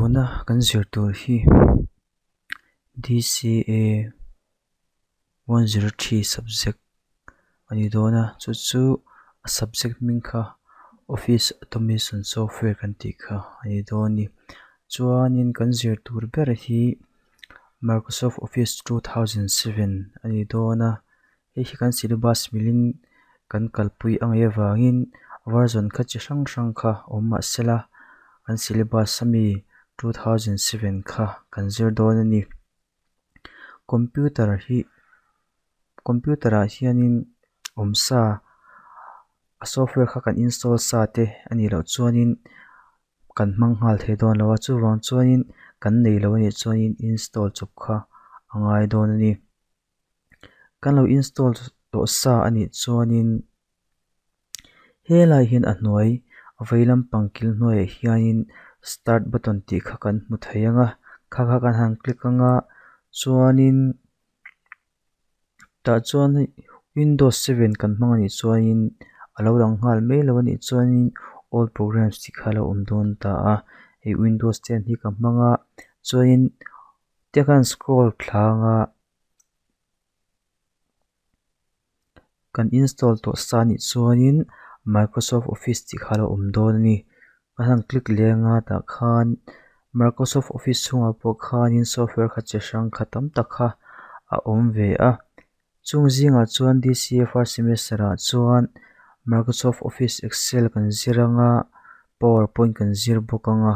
Tuna kan zir tur hi dca 103 subject a ni dawn a chu chu a subject hming kha office automation software kan tih kha a ni dawn a ni chuanin kan zir tur ber hi microsoft office 2007 a ni dawn a hei hi kan syllabus milin kan kalpui a ngaih avangin version kha chi hrang hrang kha awm mah sela kan syllabus ami 2007 kha kan zir dawn a ni. Computer hi computer ah hianin awm sa a software kha kan install sa te a nih loh chuanin kan hmang nghal thei dawn lo a chuvang chuanin kan nei lo a nih chuanin install chawp kha a ngai dawn a ni. Kan lo install tawh sa a nih chuanin helai hian a hnuai a vei lampang kil hnuaiah hianin start button tih kha kan hmu thei ang a kha kha kan han click ang a chuanin tah chuan hei windows 7 kan hmang a nih chuanin a lo lang nghal mai lo a nih chuanin all programs tih kha a lo awm dawn ta a hei windows 10 hi ka hmang a chuanin tia khan scroll thla ang a kan install tawh sa a nih chuanin microsoft office tih kha a lo awm dawn a ni kan han click leh anga tah khan microsoft office chhungah pawh khanin software kha chi hrang kha tam tak kha a awm ve a chung zingah chuan dca first semester ah chuan microsoft office excel kan zir anga powerpoint kan zir bawk anga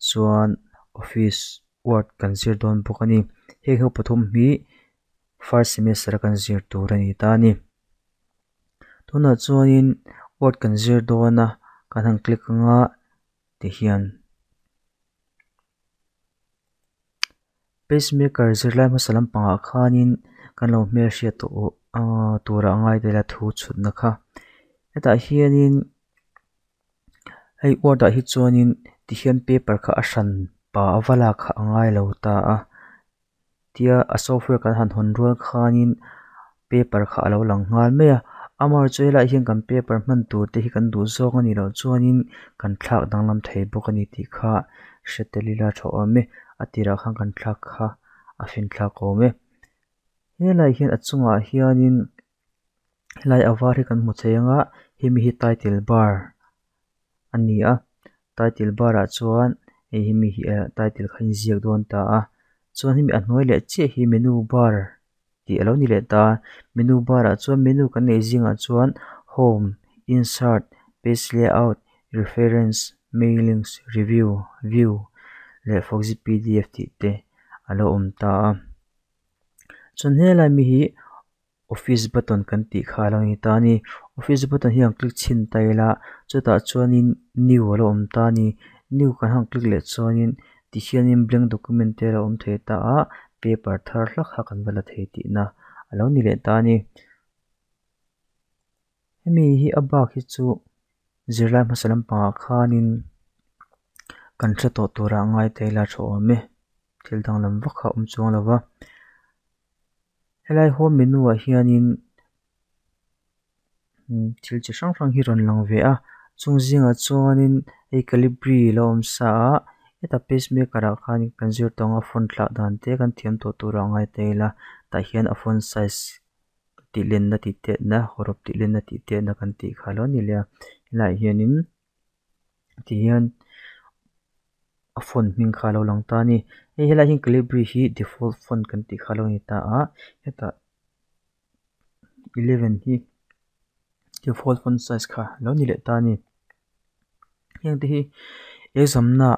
chuan office word kan zir dawn bawk a ni heng ho pathum hi first semester a kan zir tur a ni ta a ni. Tunah chuanin word kan zir dawn a kan han click anga tihian pacemaker zirlai hmasa lampangah khanin kan lo hmelhriat tawh ahh turah ngai tel a thu chhutna kha hetah hianin hei word ah hi chuanin tihian paper kha a hran pa a va lak kha a ngai lo ta a tia a software kan han hawn rual khanin paper kha a lo lang nghal mai a amaherawhchu helaiah hian kan paper hman tur te hi kan duh zawng a nih loh chuanin kan thlak danglam thei bawk a ni tih kha hre tel ila tha awm e a tirah khan kan thlak kha a finthlak awm e helaiah hian a chungah hianin helai a var hi kan hmu thei ang a hemi hi title bar a ni a title bar ah chuan hei hemi hi ah title kha a inziak dawn ta a chuan hemi a hnuai leh chiah hi menu bar tih a lo ni leh ta a menu bar ah chuan menu kan neih zingah chuan home insert page layout reference mailings review view leh foxi pdf tih te a lo awm ta a chuan helai mi hi office button kan tih kha a lo ni ta a ni office button hi han click chhin ta ila chutah chuanin new a lo awm ta a ni new kan han click leh chuanin tihianin blank document te a lo awm thei ta a paper thar hlak kha kan va la thei tihna a lo ni leh ta a ni hemi hi a bak hi chu zirlai hmasa lampangah khanin kan hre tawh turah ngai ta ila tha awm e thil danglam vak kha a awm chuang lo va helai home menu ah hianin thil chi hrang hrang hi rawn lang ve a chung zingah chuanin hei calibri lo awm sa a hetah pacemaker ah khan kan zir tawh ang a font lah dan te kan thiam tawh turah ngai ta ila tah hian a font size tih lenna tih tetna hawrawp tih lenna tih tetna kan tih kha alo ni leh a helaiah hianin tihian a font hming kha alo lang ta a ni hei helaiah hian calibri hi default font kan tih kha alo ni ta a hetah 11 hi default font size kha alo ni leh ta a ni heng te hi exam na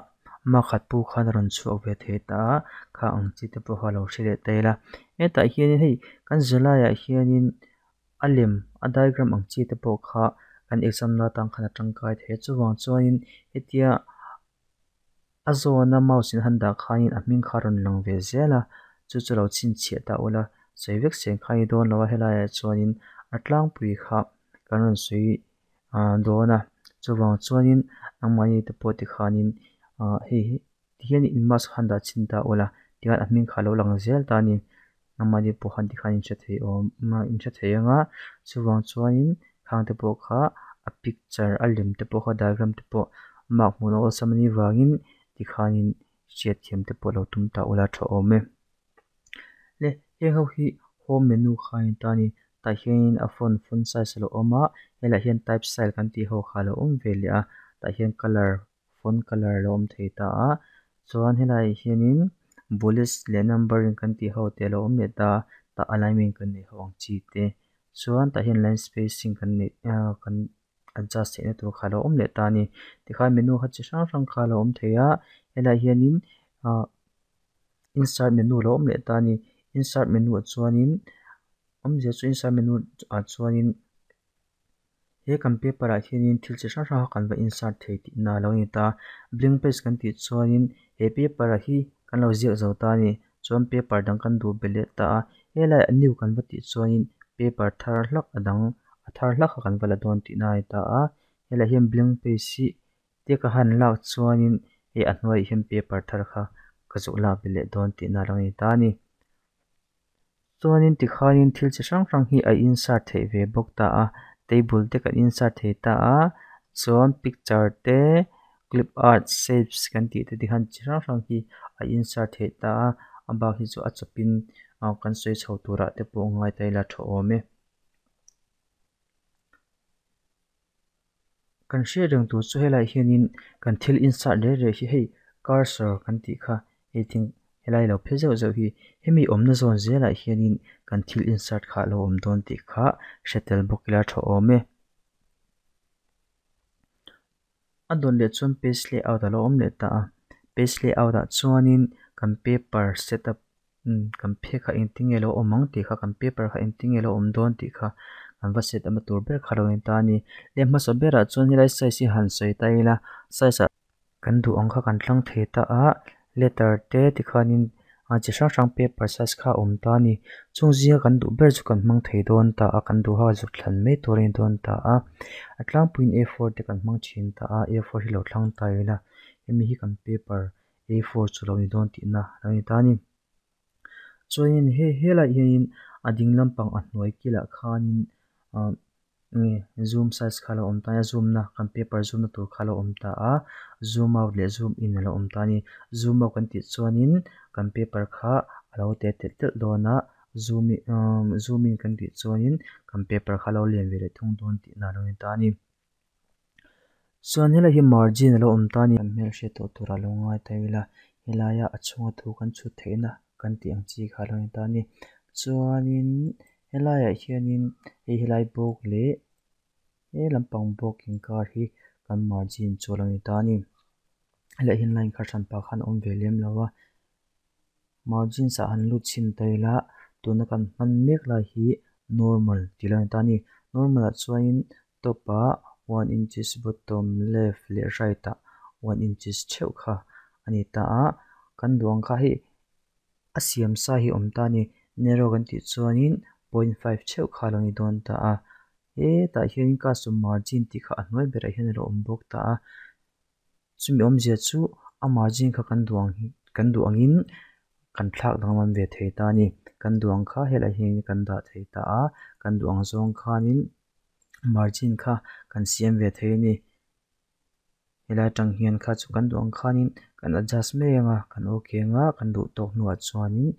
mark khat pawh khan a rawn chhuak ve thei ta a kha ang chi te pawh kha alo hre leh ta ila hetah hianin hei kan zirlaiah hianin a lem a diagram ang chi te pawh kha kan exam na atang khan a tangkai thei a chuvang chuanin hetia a zawna mouse in han dah khanin a hming kha a rawn lang ve zel a chu chu lo chhinchhiah ta ula sawi vek seng kha a ni dawn lo a helaiah chuanin a tlangpui kha kan rawn sawi ah dawn a chuvang chuanin nangmahni te pawh tikhanin ah hei hi tihian in mouse kha han dah chhin ta ula tikhan a hming kha a lo lang zel ta a ni nangmahni pawh khan tikhan in hre thei awm in hre thei ang a chuvang chuanin khang te pawh kha a picture a lem te pawh kha diagram te pawh mark hmuh na awlsam anih vangin tikhanin. hriatthiam te pawh lo tum ta ula tha awm e. Le heng ho hi home menu kha a ni ta a ni. Tah hianin a font font size a lo awm a, helaiah hian type style kan tih ho kha a lo awm ve leh a, tah hian colour font colour a lo awm thei ta a, chuan helaiah hianin bullets leh numbering kan tih ho te a lo awm leh ta a, tah alignment kan neih ho ang chi te chuan tah hian line spacing kan neih ah kan adjust theihna tur kha a lo awm leh ta a ni. Tikhan menu kha chi hrang hrang kha a lo awm thei a, helaiah hianin ah insert menu a lo awm leh ta a ni. Insert menu ah chuanin awmzia chu insert menu ah chuanin he kan paper ah hianin thil chi hrang hrang kha kan va insert thei tihna a lo ni ta. Blank page kan tih chuanin he paper ah hi kan lo ziak zo ta a ni. Chuan paper dang kan duh belh leh ta a, helaiah new kan va tih chuanin paper thar hlak a dang a thar hlak kha kan va la dawn tihna a ni ta a. Helaiah hian blank page hi te ka han lak chuanin hei a hnuaiah hian paper thar kha ka zawh lak belh leh dawn tihna a lo ni ta a ni. Chuanin tikhanin thil chi hrang hrang hi a insert theih ve bawk ta a, table te kan insert thei ta a, chuan picture te clip art shapes kan tih te tikhan chi hrang hrang hi a insert theih ta a, a bak hi chu a chawpin ah kan sawi chho turah te pawh ngai ta ila tha awm e. Kan hriat reng tur chu helaiah hianin kan thil insert reh reh hi hei cursor kan tih kha hei thing helai lo phe zeuh zeuh hi hemi awmna zawn zelah hianin kan thil insert kha a lo awm dawn tih kha hre tel bawk ila tha awm e. A dawn leh chuan page layout a lo awm leh ta a, page layout ah chuanin kan paper setup kan phek kha engtin nge lo awm ang tih kha kan paper kha engtin nge lo awm dawn tih kha kan va set up na tur ber kha lo ni ta a ni. Leh hmasa berah chuan helai size hi han sawi ta ila size ah kan duh ang kha kan thlang thei ta a, letter te tikhanin a chi hrang hrang paper size kha a awm ta a ni. Chung zinga kan duh ber chu kan hmang thei dawn ta a, kan duh a zuk thlan mai tur a ni dawn ta a. A tlangpuiin A four te kan hmang thin ta a, A four hi lo thlang ta ila hemi hi kan paper A four chu lo ni dawn tihna a lo ni ta a ni. Chuanin hei helaiah hianin a ding lampang a hnuai kilah khanin ah nge zoom size kha a lo awm ta a zoom na kan paper zoom na tur kha a lo awm ta a zoom out leh zoom in a lo awm ta a ni. Zoom out kan tih chuanin kan paper kha a lo te telh telh dawn a zoom ah zoom in kan tih chuanin kan paper kha a lo lian ve leh thung dawn tihna a lo ni ta a ni. Chuan helai hi margin a lo awm ta a ni. Kan hmelhriat tawh turah lo ngai ta ila helaia a chhunga thu kan chhut theihna kan tih ang chi kha a lo ni ta a ni. Chuanin helaiah hianin hei helai bawk leh he lampang bawk inkar hi kan margin chu a lo ni ta a ni. Helaiah hian line kha hranpa khan a awm ve lem lo a. Margins ah han lut chhin ta ila tuna kan hman mek lai hi normal tih a lo ni ta a ni. Normal ah chuanin top ah one inches bottom left leh right ah one inches theuh kha a ni ta a, kan duh ang kha hei a siam sa hi a awm ta a ni. Narrow kan tih chuanin point five theuh kha a lo ni dawn ta a, hetah hianin custom margin tih kha a hnuai berah hian a lo awm bawk ta a. Chumi awmzia chu a margin kha kan duh ang kan duh angin kan thlak danglam ve thei ta a ni. Kan duh ang kha helaiah hian kan dah thei ta a, kan duh ang zawng khanin margin kha kan siam ve thei a ni. Helai atang hian kha chu kan duh ang khanin kan adjust mai ang a, kan okay ang a, kan duh tawk hnuah chuanin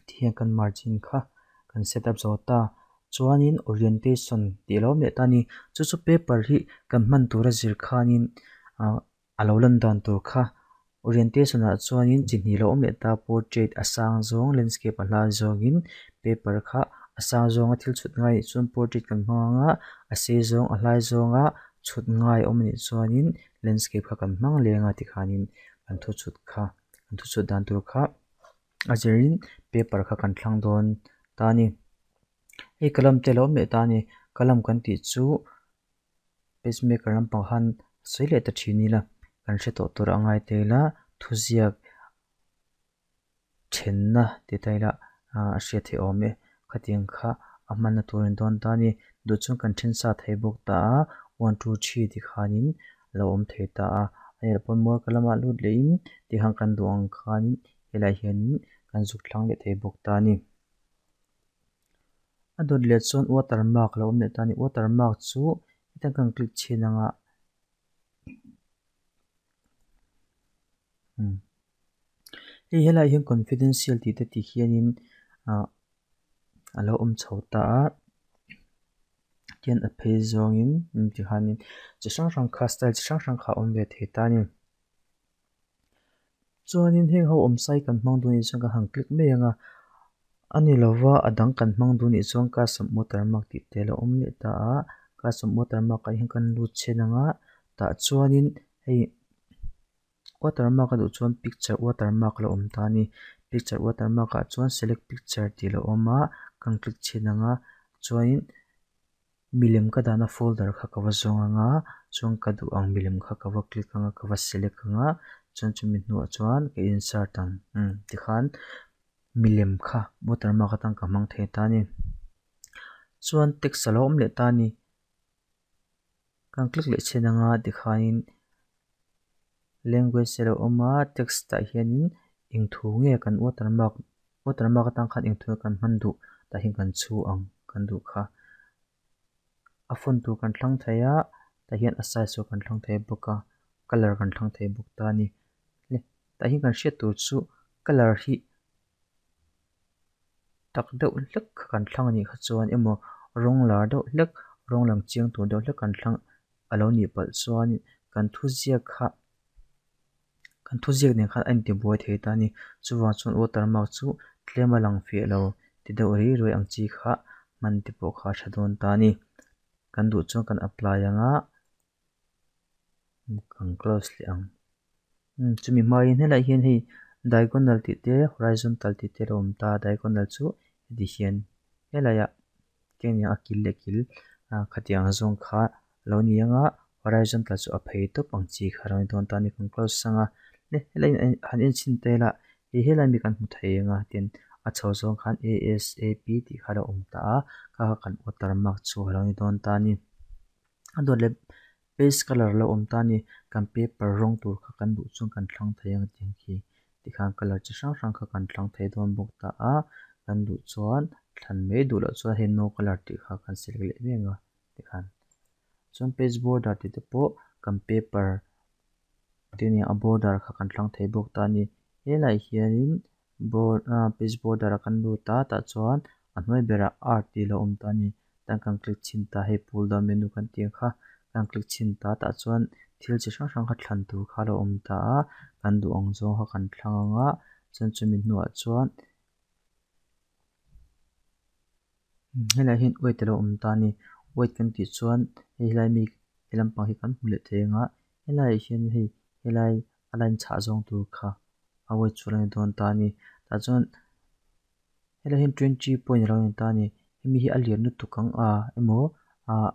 tihian kan margin kha kan set up zo ta. Chuanin orientation tih a lo awm leh ta a ni. Chu chu paper hi kan hman tura zir khanin ah a lo lan dan tur kha orientation ah chuanin chi hnih a lo awm leh ta portrait a sang zawng landscape a hlai zawngin paper kha a sang zawnga thil chhut ngai anih chuan portrait kan hmang ang a, a sei zawng a hlai zawnga chhut ngai awm anih chuanin landscape kha kan hmang leng a tikhanin kan thu chhut kha kan thu chhut dan tur kha a zirin paper kha kan thlang dawn ta a ni. Hei kalam te a lo awm leh ta a ni kalam kan tih chu pacemaker lampang khan sawi leh ta thin ila kan hre tawh tur a ngai ta ila thuziak thenna ti ta ila ah a hriat theih awm e khatiang kha a hmanna tur a ni dawn ta a ni duh chuan kan then sa thei bawk ta a one two three ti khanin a lo awm thei ta a a nih pawh mual ka lamah lut lehin tikhan kan duh ang khanin helaiah hianin kan zuk thlang leh thei bawk ta a ni. A dawt leh chuan watermark a lo awm leh ta a ni. Watermark chu hetiang kan click chhin anga. Hei helaiah hian confidential tih te ti hianin ah a lo awm chho ta a tihian a phei zawngin tikhanin chi hrang hrang kha style chi hrang hrang kha a awm ve thei ta a ni. Chuanin heng ho awm sai kan hmang duh anih chuan kan han click mai ang a, a ni lova a dang kan hmang duh anih chuan custom watermark tih te a lo awm leh ta a, custom watermark ah hian kan lut chhen ang a, tah chuanin hei watermark a duh chuan picture watermark a lo awm ta a ni. Picture watermark ah chuan select picture tih a lo awm a, kan click chhin ang a, chuanin milem ka dahna folder kha ka va zawng ang a, chuan ka duh ang milem kha ka va click ang a, ka va select ang a, chuan chumi hnuah chuan ka insert ang umm tikhan milem kha watermark atan ka hmang thei ta a ni. Chuan text a lo awm leh ta a ni. Kan click leh chhin ang a tikhanin language a lo awm a, text ah hianin eng thu nge kan watermark watermark atang khan eng thu nge kan hman duh tah hian kan chhu ang kan duh kha. A font tur kan thlang thei a, tah hian a size pawh kan thlang thei bawk a, colour kan thlang thei bawk ta a ni. Tah hian kan hriat tur chu colour hi tak deuh hlek kha kan thlang anih kha chuan emaw rawng lar deuh hlek rawng lang chiang tur deuh hlek kan thlang a lo nih palh chuan kan thu ziak kha kan thu ziak nen khan a intibuai thei ta a ni. Chuvang chuan watermark chu tlem a lang fiah lo ti deuh rih ruai ang chi kha hman te pawh kha a tha dawn ta a ni. Kan duh chuan kan apply ang a. Kan close leh ang. Chumi hmain helaiah hian hei diagonal tih te horizontal tih te a lo awm ta a diagonal chu heti hian helaiah keng a kil leh kil khatiang zawng kha a lo ni ang a horizontal chu a phei tawp ang chi kha a lo ni dawn ta a ni kan close ang a le helai han en chhin ta ila hei helai mi kan hmu thei ang a tin a chho zawng khan A S A P tih kha a lo awm ta a kha kha kan watermark chu a lo ni dawn ta a ni. A dawt leh page colour lo awm ta a ni kan paper rawng tur kha kan duh chuan kan thlang thei ang tih ang khi tikhan colour chi hrang hrang kha kan thlang thei dawn bawk ta a kan duh chuan thlan mai duh loh chuan hei no colour tih kha kan select leh mai ang a tikhan chuan page border tih te pawh kan paper te nia a border kha kan thlang thei bawk ta a ni helaiah hianin page border ah kan lut a tah chuan a hnuai berah art tih a lo awm ta a ni. Tan kan click chhin ta hei pull down menu kan tih ang kha kan click chhin ta tah chuan thil chi hrang hrang kha thlan tur kha a lo awm ta a kan duh ang zawng kha kan thlang ang a chuan chumi hnuah chuan helaiah hian weight a lo awm ta a ni weight kan tih chuan hei helai mi he lampang hi kan hmu leh thei ang a helaiah hian hei helai a line chhah zawng tur kha a weight chu a lo ni dawn ta a ni tah chuan. Helai hian 20 point a lo ni ta a ni. Hemi hi a lian lutuk ang a emaw ah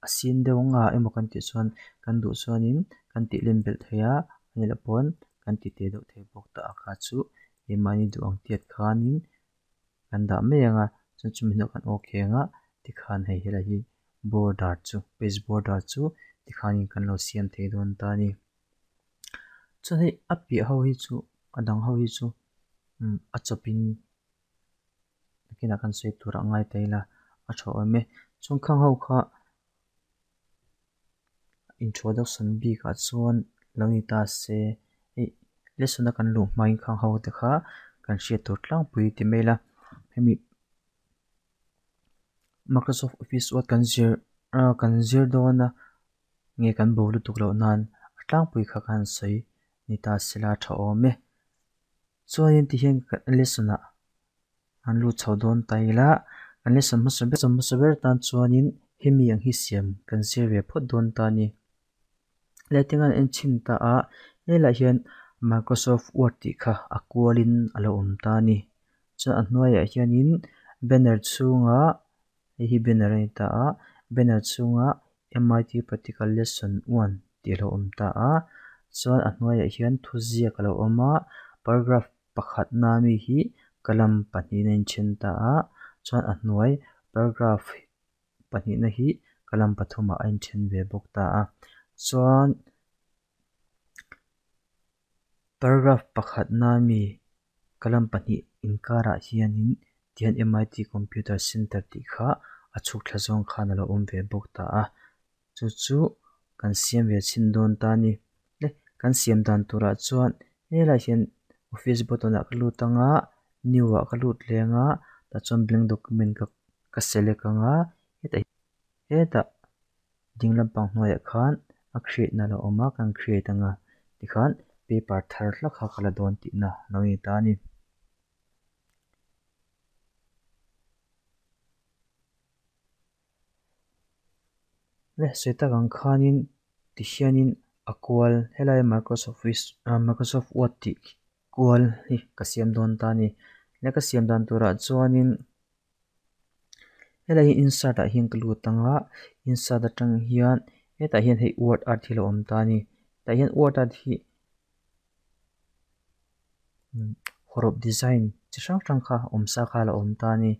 a sin deuh ang a emaw kan tih chuan kan duh chuanin kan tih len belh thei a, a nih loh pawn kan ti teh deuh thei bawk ta a kha chu keimahni duh ang tiat khanin kan dah mai ang a, chuan chumi hnuah kan okay ang a tikhan hei helai hi border chu page border chu tikhanin kan lo siam thei dawn ta a ni. Chuan hei a piah ho hi chu a dang ho hi chu. A chawpin nakinah kan sawi tur a ngai ta ila a tha awm e chuan khang ho kha introduction bikah chuan lo ni ta se hei lesson a kan luh hmain khang ho te kha kan hriat tur tlangpui ti mai ila hemi Microsoft Office Word kan zir kan zir dawn a nge kan bo lutuk loh nan a tlangpui kha kan sawi ni ta sela a tha awm e. Chuanin tihian lesson ah an lut chho dawn ta ila kan lesson hmasa ber hmasa ber tan chuanin hemi ang hi siam kan zir ve phawt dawn ta a ni. Lighting an en chhin ta a helaiah hian Microsoft Word tih kha a kualin a lo awm ta a ni. Chuan a hnuaiah hianin banner chhungah hei hi banner a ni ta a banner chhungah M_I_T practical lesson 1 tih a lo awm ta a chuan a hnuaiah hian thuziak a lo awm a paragraph pakhatna mi hi column pahnihin a inthen ta a chuan a hnuai paragraph pahnihna hi column pathumah a inthen ve bawk ta a chuan paragraph pakhatna mi column pahnih inkarah hianin tihian M_I_T computer center tih kha a chhuk thla zawng khan a lo awm ve bawk ta a chu chu kan siam ve chhin dawn ta a ni le kan siam dan turah chuan helaiah hian Office button ah ka lut anga new ah ka lut leng a tah chuan blank document ka ka select anga hetah hetah ding lampang hnuaiah khan a create na a lo awm a kan create anga tikhan paper thar hlak kha ka la dawn tihna a lo ni ta a ni. Le sawi tak ang khanin tihianin a kual helai Microsoft Office ah Microsoft Word tih kual hi ka siam dawn ta a ni. Le ka siam dan turah chuanin helai hi insert ah hian ka lut ang a insert atang hian hetah hian hei word art hi a lo awm ta a ni. Tah hian word art hi hawrawp design chi hrang hrang kha awm sa kha a lo awm ta a ni.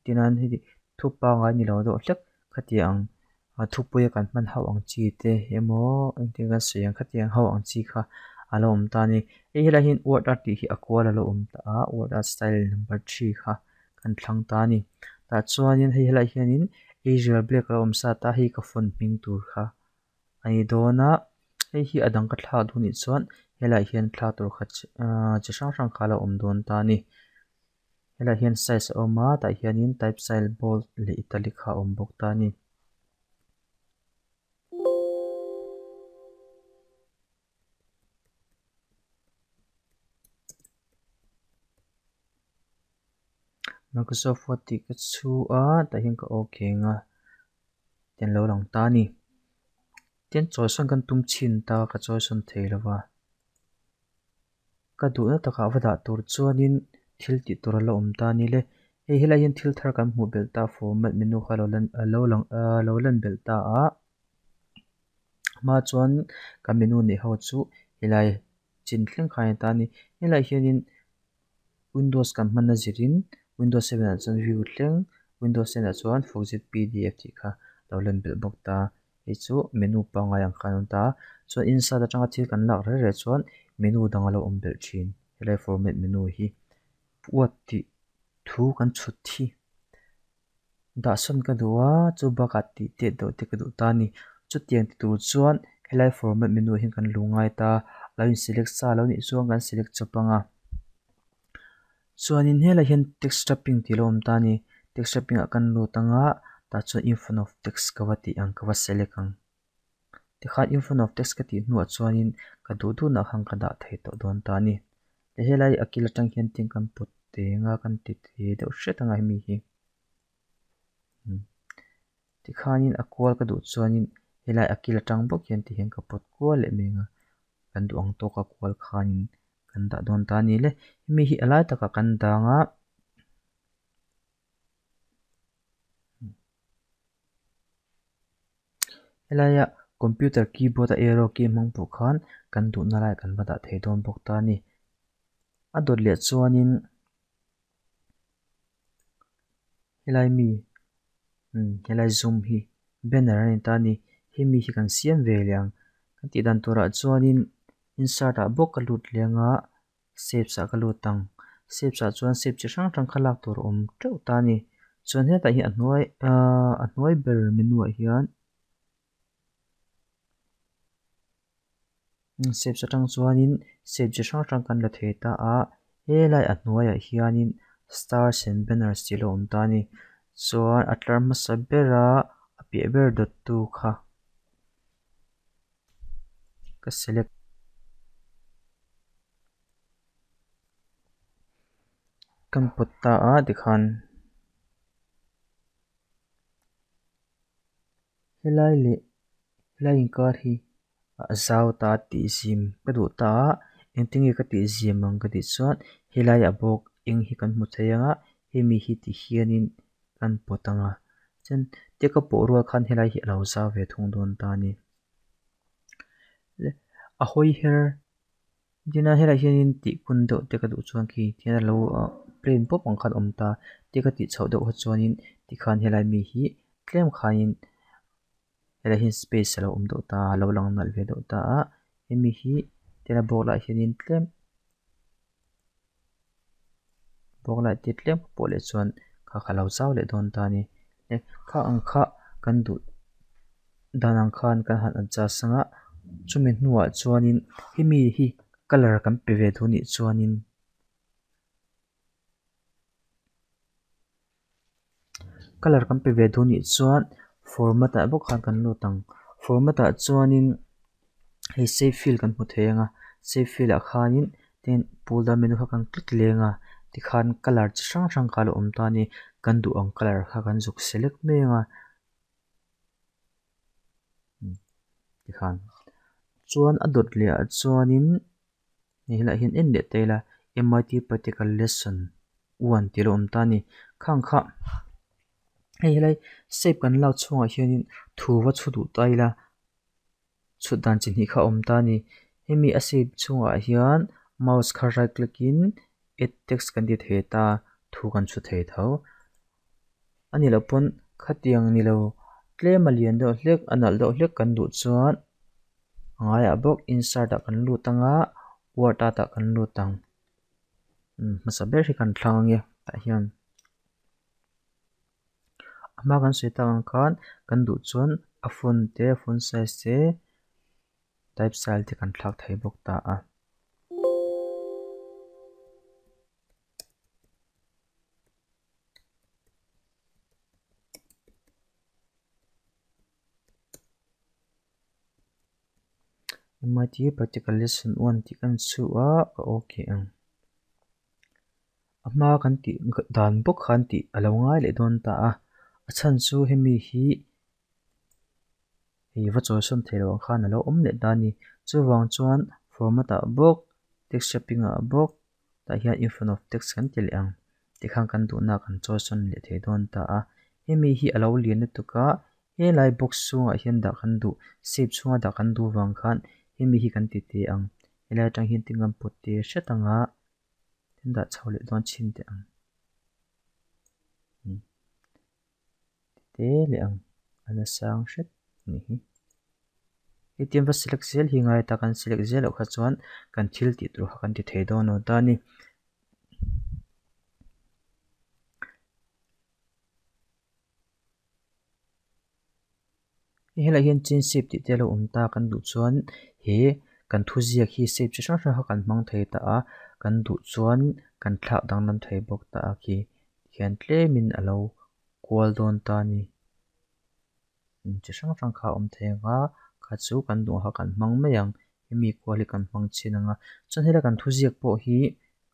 Tichuan hei thu pangngai ni lo deuh hlek khatiang a thupuia kan hman ho ang chi te emaw engtin kan sawi ang khatiang ho ang chi kha a lo awm ta a ni. Hei helai hian word art tih hi a kual a lo awm ta a word art style number three kha kan thlang ta a ni. Tah chuanin hei helai hianin Arial black a lo awm sa ta hei ka font hming tur kha a ni dawn a hei hi a dang ka thlak duh anih chuan helaiah hian thla tur kha chi hrang hrang kha a lo awm dawn ta a ni. Helaiah hian size a awm a tah hianin type style bold leh italic kha a awm bawk ta a ni. Microsoft Word tih ka chhu a tah hian ka ok ang a tian lo lang ta a ni. Tian chawi sawn kan tum chhin ta ka chawi sawn thei lo va. Ka duhna takah va dah tur chuanin thil tih tur a la awm ta a ni le. Hei helai hian thil thar kan hmuh belh ta format menu kha a lo lang a lo lan belh ta a. Hma chuan kan menu neih ho chu helai chin thleng khan a ni ta a ni. Helaiah hianin Windows kan hmanna zirin Windows 7 ah chuan view thleng Windows 10 ah chuan Foxit PDF tih kha lo lan belh bawk ta. Hei chu menu pangngai ang khan a awm ta a. Chuan insert atanga thil kan lak reh reh chuan menu dang a lo awm belh thin. Helai format menu hi Word tih thu kan chhut hi dah sawn ka duh a chu bakah tih tet deuh te ka duh ta a ni. Chutiang ti tur chuan helai format menu ah hian kan lu ngai ta a lo in select sa lo nih chuan kan select chawp ang a. Chuanin helai hian text wrapping tih a lo awm ta a ni. Text wrapping ah kan lut ang a tah chuan in front of text ka va tih ang ka va select ang. Tikhan in front of text ka tih hnuah chuanin ka duh duhna khan ka dah thei tawh dawn ta a ni. Leh helai a kil atang hian tin kan pawt teng a kan ti thei deuh hret ang a hemi hi. Tikhanin a kual ka duh chuanin helai a kil atang bawk hian ti hian ka pawt kual leh mai ang a. Kan duh ang tawka kual khanin kan dah dawn ta a ni le. Hemi hi a lai takah kan dang a. Helaia computer keyboard a arrow key hmang pawh khan kan duhna lai kan va dah thei dawn bawk ta a ni. A dawt leh chuanin helai mi umm helai zoom hi banner a ni ta a ni. Hemi hi kan siam ve leh ang. Kan tih dan turah chuanin insert ah bawk ka lut leng a. Shapes ah ka lut ang. Shapes ah chuan shape chi hrang hrang kha lak tur a awm teuh ta a ni. Chuan hetah hian a hnuai ahh a hnuai ber menu ah hian shapes atang chuanin shape chi hrang hrang kan la thei ta a. Helai a hnuaiah hianin stars and banners tih a lo awm ta a ni. Chuan a tlar hmasa bera a piah ber dawttu kha ka select. Kan pawt ta a tikhan helai leh helai inkar hi a zau ta tih zim ka duh ta a engtin nge ka tih zim ang ka tih chuan helai ah bawk eng hi kan hmu thei ang a hemi hi ti hianin kan pawt ang a chuan tia ka pawh rual khan helai hi a lo zau ve thung dawn ta a ni. A hawi her Tina helaiah hianin tih kun deuh te ka duh chuan khi tihian a lo plain pawp ang khan a awm ta tia ka tih chhoh deuh kha chuanin tikhan helai mi hi tlem khanin helai hian space a lo awm deuh ta a lo lang nalh ve deuh ta a hemi hi tina bawk lah hianin tlem bawk lah te tlem pawh leh chuan kha kha lo zau leh dawn ta a ni kha ang kha kan duh dan ang khan kan han adjust ang a chumi hnuah chuanin hemi hi colour kan pe ve duh anih chuanin. Colour kan pe ve duh nih chuan format ah bawk khan kan lut ang. Format ah chuanin hei save fill kan hmu thei ang a, save fill ah khanin tin pull down menu kha kan click leng a, tikhan colour chi hrang hrang kha a lo awm ta a ni. Kan duh ang colour kha kan zuk select mai ang a. Tikhan chuan a dawt leh ah chuanin hei helaiah hian en leh ta ila M_I_T practical lesson one tih a lo awm ta a ni. Khang kha hei helai shape kan lak chhungah hianin thu va chhu duh ta ila chhut dan chi hnih kha a awm ta a ni. Hemi a shape chhungah hian mouse kha right click in add text kan ti thei ta thu kan chhu thei tho. A nih loh pawn khatiang ni lo tlem a lian deuh hlek a nalh deuh hlek kan duh chuan a ngaiah bawk insert ah kan lut ang a word art ah kan lut ang hmasa ber hi kan thlang ang e tah hian a hma kan sawi tak ang khan kan duh chuan a font te a font size te type style te kan thlak thei bawk ta a. MIT practical lesson one tih kan chhuh a ka okay ang. A hma kan tih dan bawk khan tih a lo ngai leh dawn ta a, a chhan chu hemi hi hei va chawisawn thei loh ang khan a lo awm leh ta a ni. Chuvang chuan format ah bawk text shaping ah bawk tah hian in front of text kan ti leh ang tikhan kan duhna kan chawisawn leh thei dawn ta a. Hemi hi a lo lian lutuk a, helai box chhungah hian dah kan duh shape chhunga dah kan duh vang khan hemi hi kan ti teh ang. Helai atang hian tingham pawt te hret ang a kan dah chho leh dawn chhin teh ang. Te leh ang a la sang hret a nih hi. Hetiang va select zel hi ngai ta kan select zel loh kha chuan kan thil tih tur kha kan ti thei dawn lo ta a ni. Hei helaiah hian chin shape tih te a lo awm ta kan duh chuan he kan thu ziak hi shape chi hrang hrang kha kan hmang thei ta a kan duh chuan kan thlak danglam thei bawk ta a khi hian tlemin a lo kual dawn ta a ni. Chi hrang hrang kha a awm thei ang a kha chu kan duh ang kha kan hmang mai ang hemi kual hi kan hmang chin ang a chuan helai kan thu ziak pawh hi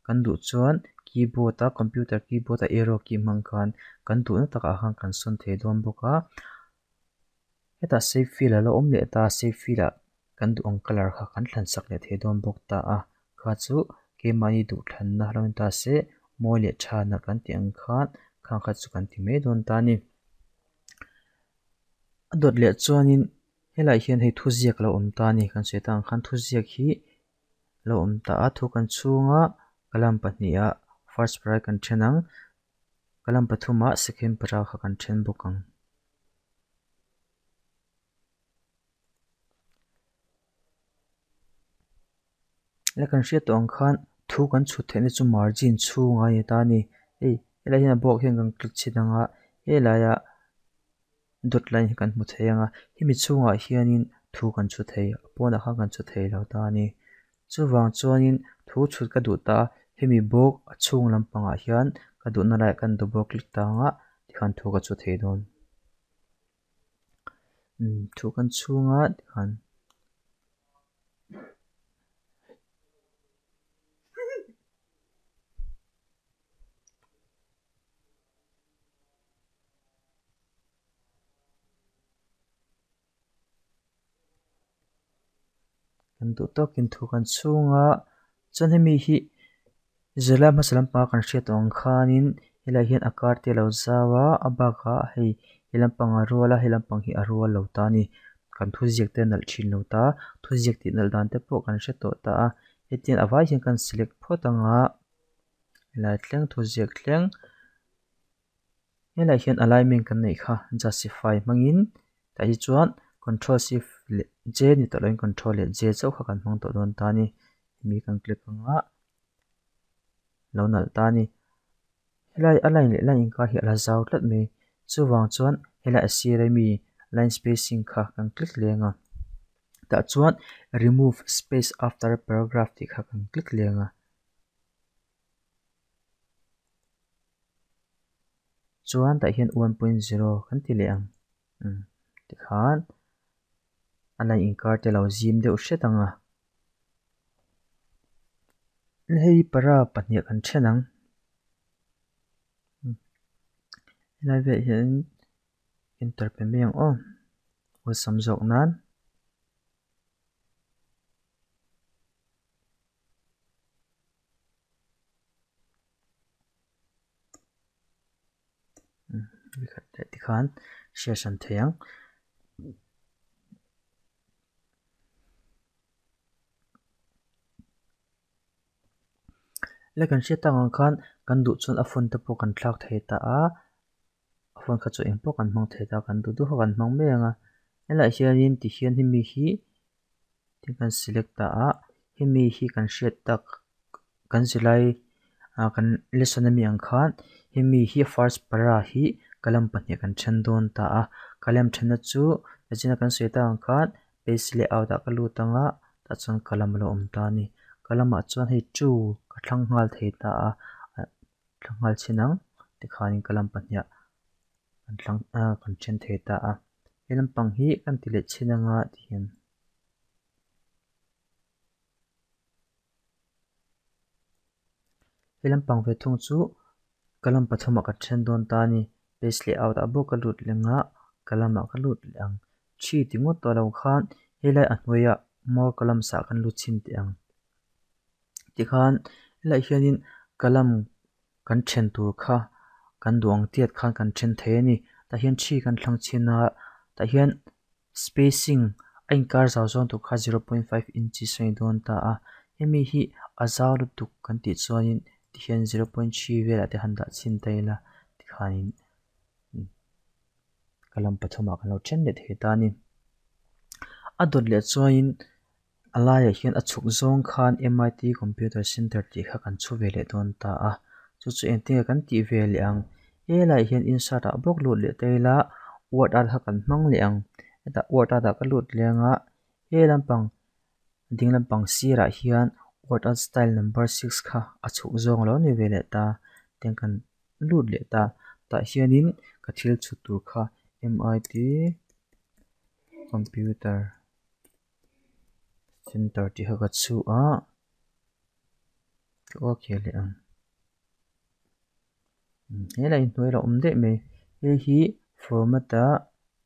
kan duh chuan keyboard a computer keyboard a arrow key hmang khan kan duhna takah khan kan sawn thei dawn bawk a hetah save fill a lo awm leh ta save fill ah kan duh ang colour kha kan thlan sak leh thei dawn bawk ta a kha chu keimahni duh thlanna lo ni ta se mawi leh tha nalh kan tih ang khan khang kha chu kan ti mai dawn ta a ni. A dawt leh chuanin helaiah hian hei thuziak a lo awm ta a ni kan sawi tak ang khan thuziak hi a lo awm ta a thu kan chhunga kalam pahniha first para kan then ang kalam pathumah second para kha kan then bawk ang. La kan hriat tawh ang khan thu kan chhut theihna chu margin chhungah a ni ta a ni. Hei helaiah hian a buak hian kan click chhin ang a helaiah dot line hi kan hmu thei ang a hemi chhungah hianin thu kan chhu thei a pawnah khan kan chhu thei lo ta a ni. Chuvang chuanin thu chhut ka duh ta a hemi bawk a chhung lampangah hian ka duhna laiah kan double click ta ang a tikhan thu ka chhu thei dawn. Thu kan chhunga tikhan kan duh tawkin thu kan chhunga chuan hemi hi zirlai hmasa lampanga kan hriat tawh ang khanin helaiah hian a kar te a lo zau a a bakah hei he lampang a rual a he lampang hi a rual lo ta a ni kan thuziak te a nalh thin lo ta thuziak tih nalh dan te pawh kan hre tawh ta a hetiang a vai hian kan select phawt ang a helai thleng thuziak thleng. Helaiah hian alignment kan neih kha justify hmangin tah hi chuan control shift leh J ni tawh loin control leh J chauh kha kan hmang tawh dawn ta a ni. Hemi kan click ang a lo nalh ta a ni. Helai a line leh line inkar hi a la zau tlat mai. Chuvang chuan helai a sir ami line spacing kha kan click leng a. Tah chuan remove space after paragraph tih kha kan click leng a. Chuan tah hian 1.0 kan ti leh ang. Tikhan a line inkar te lo zim deuh hret ang a. Hei para pahnih kan then ang. Helai velah hian enter pe mai ang aw. Awlsam zawk nan. Tikhan hriat hran thei ang. Le kan hriat tak ang khan kan duh chuan a font te pawh kan thlak thei ta a, a font kha chu eng pawh kan hmang thei ta a, kan duh duh kha kan hmang mai ang a. Helaiah hianin tihian hemi hi thil kan select ta a, hemi hi kan hriat tak kan zirlai ah kan lesson ami ang khan hemi hi first para hi column pahnih kan then dawn ta a, column thenna chu nichina kan sawi tak ang khan page layout ah ka lut ang a tah chuan column a lo awm ta a ni. Column ah chuan hei two ka thlang nghal thei ta a, thlang nghal chhin ang tikhanin column pahnih kan thlang ah kan then thei ta a, he lampang hi kan ti leh chhin anga tihian. He lampang ve thung chu column pathum ah kan then dawn ta a ni. Page layout ah bawk ka lut leh ang a, column ah ka lut leh ang. Thi ti ngawt tawh lo khan helai a hnuaiah more columns ah kan lut chhin teh ang. Tikhan helaiah hianin column kan then tur kha kan duh ang tiat khan kan then thei a ni. Tah hian thi kan thlang chhin a, tah hian spacing a inkar zau zawng tur kha 0.5 inches a ni dawn ta a. Hemi hi a zau lutuk kan tih chuanin tihian 0.3 velah te han dah chhin ta ila tikhanin column pathumah kan lo then leh thei ta a ni. A dawt leh chuanin a laiah hian a chhuk zawng khan MIT Computer Center tih kha kan chhu ve leh dawn ta a. Chu chu engtin nge kan tih ve leh ang? Helaiah hian insert ah bawk lut leh ta ila word art kha kan hmang leh ang. Hetah word art ah ka lut leh ang a, he lampang ding lampang sirah hian word art style number six kha a chhuk zawng a lo ni ve leh ta. Tiang kan lut leh ta. Tah hianin ka thil chhut tur kha MIT Computer Center tih kha ka chhu a, ka okay leh ang. Helai hnuai a lo awm daih mai. Hei hi format a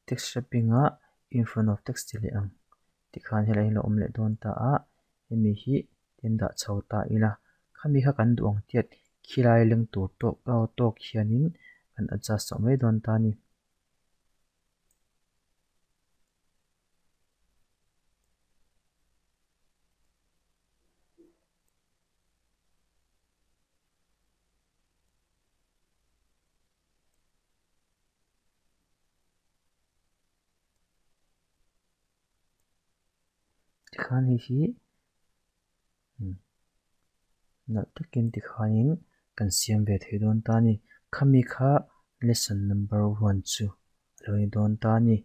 text wrapping a in front of text ti leh ang. Tikhan helai hi a lo awm leh dawn ta a, hemi hi tin dah chho ta ila. Khami kha kan duh ang tiat khilai leng tur tawk tawk hianin kan adjust tawh mai dawn ta a ni. Tikhan hei hi nalh takin tikhanin kan siam ve thei dawn ta a ni. Khami kha lesson number one chu a lo ni dawn ta a ni.